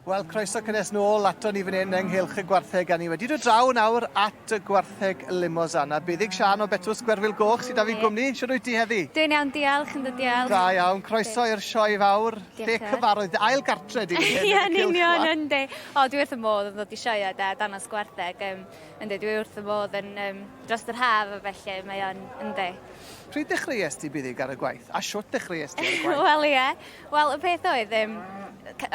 Wel, croeso cynnes nôl ato ni fan hyn yng nghylch y gwartheg a ni wedi dod draw nawr at y gwartheg Limousin. A Buddug Siân o Betws Gwerfyl Goch sydd â fi gwmni. Shwd wyt ti heddi? Dwi'n iawn, diolch, yndw diolch. Da iawn, croeso i'r sioe fawr. Lle cyfarwydd, ail gartre di fan hyn. Ie, yn union, yndi. O, dwi wrth y modd yn ddod i sioeau da, danos gwartheg. Um, yndi, dwi wrth y modd yn um, dros yr haf a felly mae o'n, yndi. Pryd ddechreuest ti Buddug ar y gwaith? A shwt ddechreuest ti ar y gwaith? Wel ie. Wel y peth oedd yym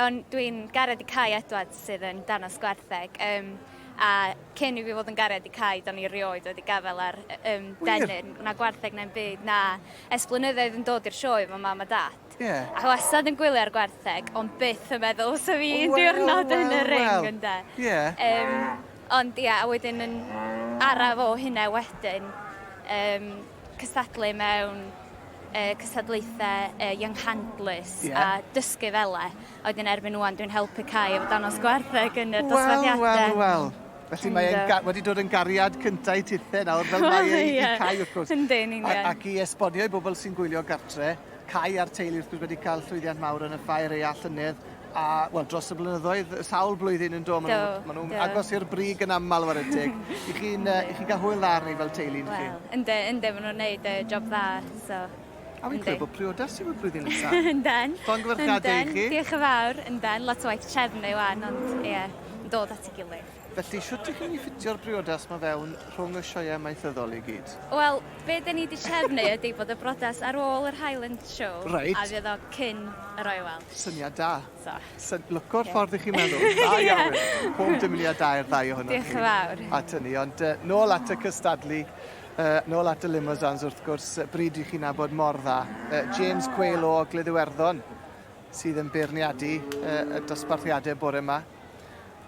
o'n dwi'n gariad i Cai Edwards sydd yn danos gwartheg yym a cyn i fi fod yn gariad i Cai do'n i rioed wedi gafel ar yym dennyn na gwartheg na'm byd na ers blynyddoedd yn dod i'r sioe efo mam a dad. Ie. A wastad yn gwylio'r gwartheg ond byth yn meddwl fysa fi un diwrnod yn y ring ynde? Ie. Yym ond ia a wedyn yn araf o hynna wedyn yym cystadlu mewn yy cystadlaethau yy Young Handlers yeah. a dysgu fel e. A wedyn erbyn ŵan dwi'n helpu Cai efo danos gwartheg yn y dosbarthiadau. Wel, wel, wel. Felly mae e'n wedi dod yn gariad cyntaf i tithe nawr, fel mae e i Cai wrth gwrs. Yndi, yn union. Ac i esbonio i bobl sy'n gwylio gartre, Cai a'r teulu wrth gwrs wedi cael llwyddiant mawr yn y ffair eia llynedd, a wel dros y blynyddoedd, sawl blwyddyn yn do, maen nhw'n ma nhw agos i'r brig yn aml ware teg. I chi'n uh, i chi gael hwyl dda arni fel teulu, yn chi? Wel, ynddi, ynddi, maen nhw'n neud y job dda, so... A fi'n clywed bod priodas i fod blwyddyn nesaf. Ynden. Llongyfarchiadau i chi. Diolch yn fawr, ynden. Lot o waith trefnu wan, ond ie, yeah, yn dod at ei gilydd. Felly, shwt ych chi'n mynd i ffitio'r briodas 'ma fewn rhwng y sioeau amaethyddol i gyd? Wel, be 'da ni 'di trefnu ydi bod y briodas ar ôl yr Highland Show. Reit. A fydd o cyn y Royal Welsh. Syniad da. So. Syn- lwco'r ffordd i chi'n meddwl. Da iawn. Pob dymuniad da i'r ddau ohonoch chi. Diolch yn fawr. At hynny, ond uh, nôl at y cystadlu, uh, nôl at y Limousins wrth gwrs, bryd i chi nabod mor dda. Uh, James Quayle o Ogledd Iwerddon sydd yn beirniadu uh, y dosbarthiadau bore yma.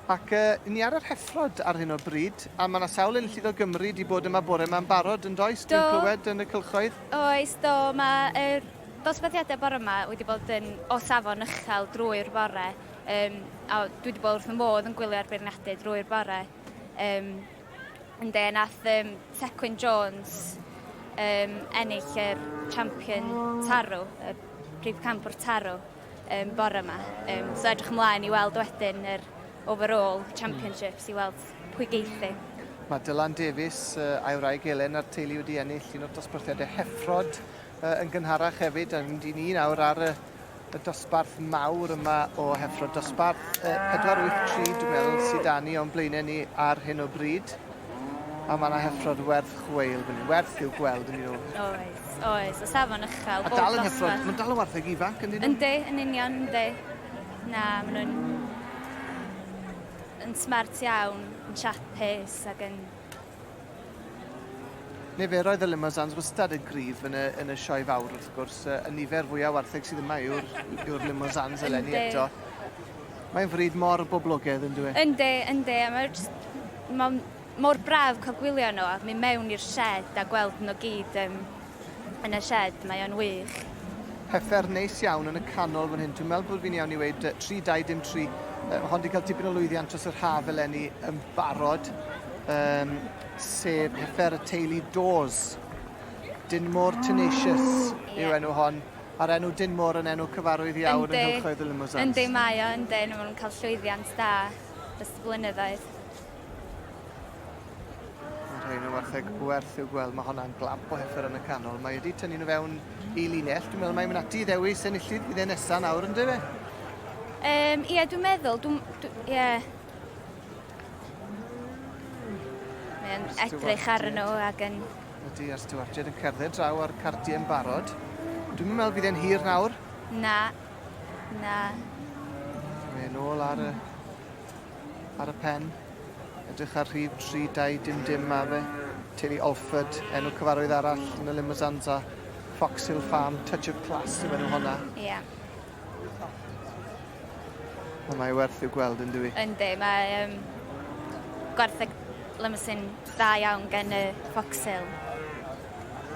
Ac yy ni ar yr heffrod ar hyn o bryd, a ma' 'na sawl enillydd o Gymru 'di bod yma bore 'ma'n barod yn does? Do. Dwi'n clywed yn y cylchoedd. Oes, do, ma' yr dosbarthiadau bore 'ma wedi bod yn o safon uchel drwy'r bore, yym a dwi 'di bod wrth fy modd yn gwylio'r beirniadu drwy'r bore. Yym ynde, nath yym Tecwyn Jones yym ennill yr champion tarw, y prif campwr tarw. um, bore yma. Um, so edrych ymlaen i weld wedyn yr overall championships i weld pwy geithi. Mae Dylan Davies uh, a'i wraig Elen a'r teulu wedi ennill un o'r dosbarthiadau heffrod uh, yn gynharach hefyd a mynd i ni nawr ar y, y dosbarth mawr yma o heffrod. Dosbarth uh, 483 dwi'n meddwl sydd â ni o'n blaenau ni ar hyn o bryd. A mae yna heffrod werth chweil fan hyn, werth i'w gweld yn nhw. Oes, oes, o safon uchel. A dal yn heffrod, mae'n dal yn wartheg ifanc yn dyn nhw? Yndi, yn union, yndi. Na, maen nhw'n yn smart iawn, yn siapus ac yn... Niferoedd y limousins wastad yn gryf yn y, yn y sioe fawr wrth gwrs. Y nifer fwyaf wartheg sydd yma yw'r yw limousins eleni eto. Mae'n fryd mor boblogaidd yn dyw e? Yndi, yndi, a mae jyst mae'n mor braf cael gwylio nhw a mynd mewn i'r shed a gweld nhw gyd um, yn y shed, mae o'n wych. Heffer neis iawn yn y canol fan hyn. Dwi'n meddwl bod fi'n iawn i weud 3, 2, dim 3. Uh, hon wedi cael tipyn o lwyddiant dros yr haf eleni yn barod. Um, sef heffer y teulu Dawes. Dinmore Tenacious yeah. yw enw hon. A'r enw Dinmore yn enw cyfarwydd iawn yng nghylchoedd y Limousins. Yndi mae o, yndi. Maen nhw'n cael llwyddiant da dros y blynyddoedd. Mae rhain yn wartheg werth i'w gweld. Mae honna'n glamp o heffer yn y canol. Mae wedi tynnu nhw fewn i linell. Dwi'n meddwl mae'n mynd ati i ddewis enillydd fydd e nesa nawr, ynddo fe? Um, ie, dwi'n meddwl. Dwi'n, dwi, ie. Mae'n edrych ar nhw ac yn Ydy, a'r stiwardiaid yn cerdded draw a'r cardiau'n barod. Dwi'm yn meddwl bydd e'n hir nawr. Na. Na. Mae e'n ôl ar y, ar y pen. Edrych ar rhif 3, 2, dim dim ma fe. Teulu Alford, enw cyfarwydd arall yn y Limousins a Fox Hill Farm, Touch of Class yw enw honna. Ie. Yeah. Ond mae werth i'w gweld yn dyw 'i? Yndi, mae um, gwartheg Limousin dda iawn gen y Fox Hill.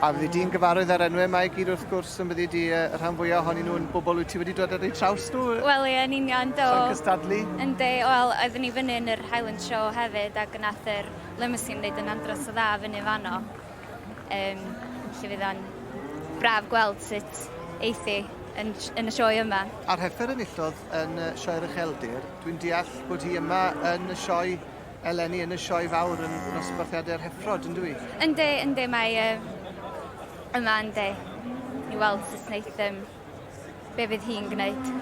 A fyddi di'n gyfarwydd â'r enwau yma i gyd wrth gwrs, yn byddi di y rhan fwyaf ohonyn nhw'n bobl wyt ti wedi dod ar eu traws nhw? Wel ie, yn union, do. Tra'n cystadlu? Yndi, wel, oeddwn ni fyny yn yr Highland Show hefyd ac nath yr Limousin wneud yn andros o dda fyny fanno. Um, felly fydd o'n braf gweld sut eithi. yn, yn y sioe yma. A'r heffer enillodd yn Sioe'r Ucheldir, dwi'n deall bod hi yma yn y sioe eleni, yn y sioe fawr yn nosbarthiadau'r heffrod, yn dwi? Yndi, yndi, mae uh, yma, yndi. I weld sut wneud um, be fydd hi'n gwneud.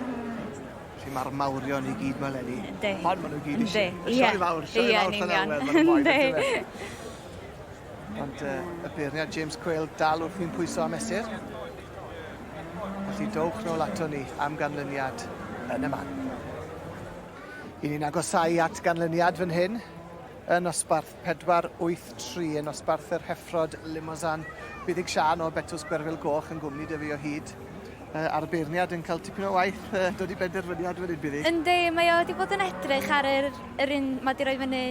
Felly mae'r mawrion i gyd 'ma eleni. Yndi. Hon maen nhw gyd eisiau. Yndi. Y sioe fawr, sioe fawr Llanelwedd maen nhw'n moyn, Yndi. Ond uh, y beirniad James Quayle dal wrth i'n pwyso a mesur. Felly dowch nôl ato ni am ganlyniad yn y man. I ni'n agosau at ganlyniad fan hyn yn nosbarth 483 yn nosbarth yr Heffrod Limousin. Buddug Siân o Betws Gwerfyl Goch yn gwmni dy fi o hyd. Uh, a'r beirniad yn cael tipyn o waith uh, dod i benderfyniad fan hyn, Buddug. Yndi, mae o wedi bod yn edrych ar yr, yr un mae wedi rhoi fyny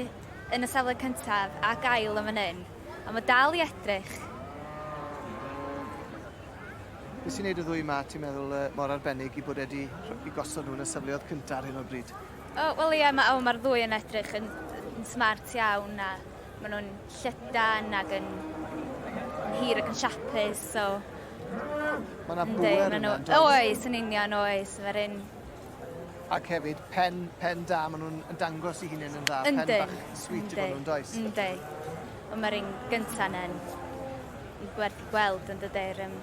yn y safle cyntaf ac ail yn fan hyn. A mae dal i edrych. Beth sy'n neud y ddwy 'ma, ti'n meddwl, uh, mor arbennig i bod wedi i gosod nhw yn y safleoedd cyntaf ar hyn o bryd? O, wel ie, mae'r ma ddwy yn edrych yn, yn smart iawn a maen nhw'n llydan ac yn, yn hir ac yn siapus, so... Mae yna bwer yna, yn does? Oes, yn union, oes. Mae'r un... Ac hefyd, pen, pen da, maen nhw'n dangos i hunain yn dda. Yndyn. Pen bach sweet i nhw'n does? Yndi. Ond mae'r un gyntaf yna'n gwerth i gweld yn dydy'r... Um...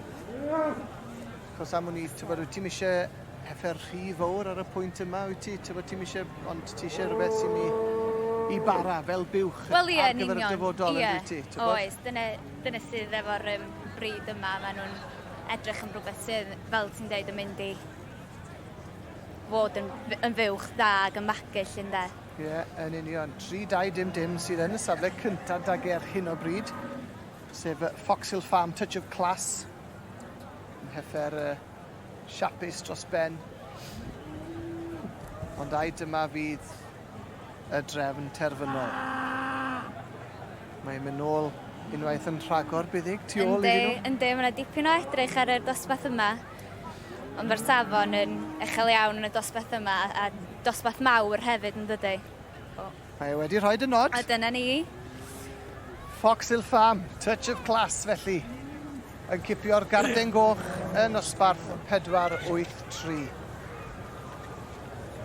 Chos am wn i, ti'n bod, wyt ti'n eisiau heffer rhy fawr ar y pwynt yma, wyt ti? Ti'n bod, ti'n eisiau, ond ti eisiau rhywbeth sy'n i, i bara fel buwch well, ie, ar gyfer y dyfodol, ie. yn dwyt ti? Ti'n Oes, dyna, dyna sydd efo'r um, bryd yma, maen nhw'n edrych am rhywbeth sydd, fel ti'n dweud, yn mynd i fod yn, yn fuwch dda ac yn magu llun de. Ie, yeah, yn union. 3, 2, dim dim sydd yn y safle cyntaf dag ar hyn o bryd, sef Fox Hill Farm Touch of Class. Yn heffer uh, siapus dros ben. Ond ai dyma fydd y drefn terfynol. Mae'n mynd nôl unwaith yn rhagor, Buddug, tu ôl iddyn nhw. Yndi, mae yna dipyn o edrych ar y dosbarth yma. Ond mae'r safon yn uchel iawn yn y dosbarth yma a dosbarth mawr hefyd yn dydy. O. Mae e wedi rhoi y nod. A dyna ni. Fox Hill Farm, touch of class felly, yn cipio'r garden goch yn nosbarth 483.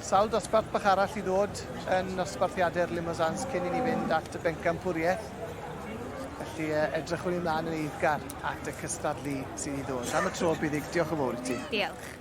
Sawl dosbarth bach arall i ddod yn nosbarthiadau'r Limousins cyn i ni fynd at y bencampwriaeth. Felly edrychwn ni mlaen yn eiddgar at y cystadlu sydd i ddod. Am y tro, Buddug, diolch yn fawr i ti. Diolch.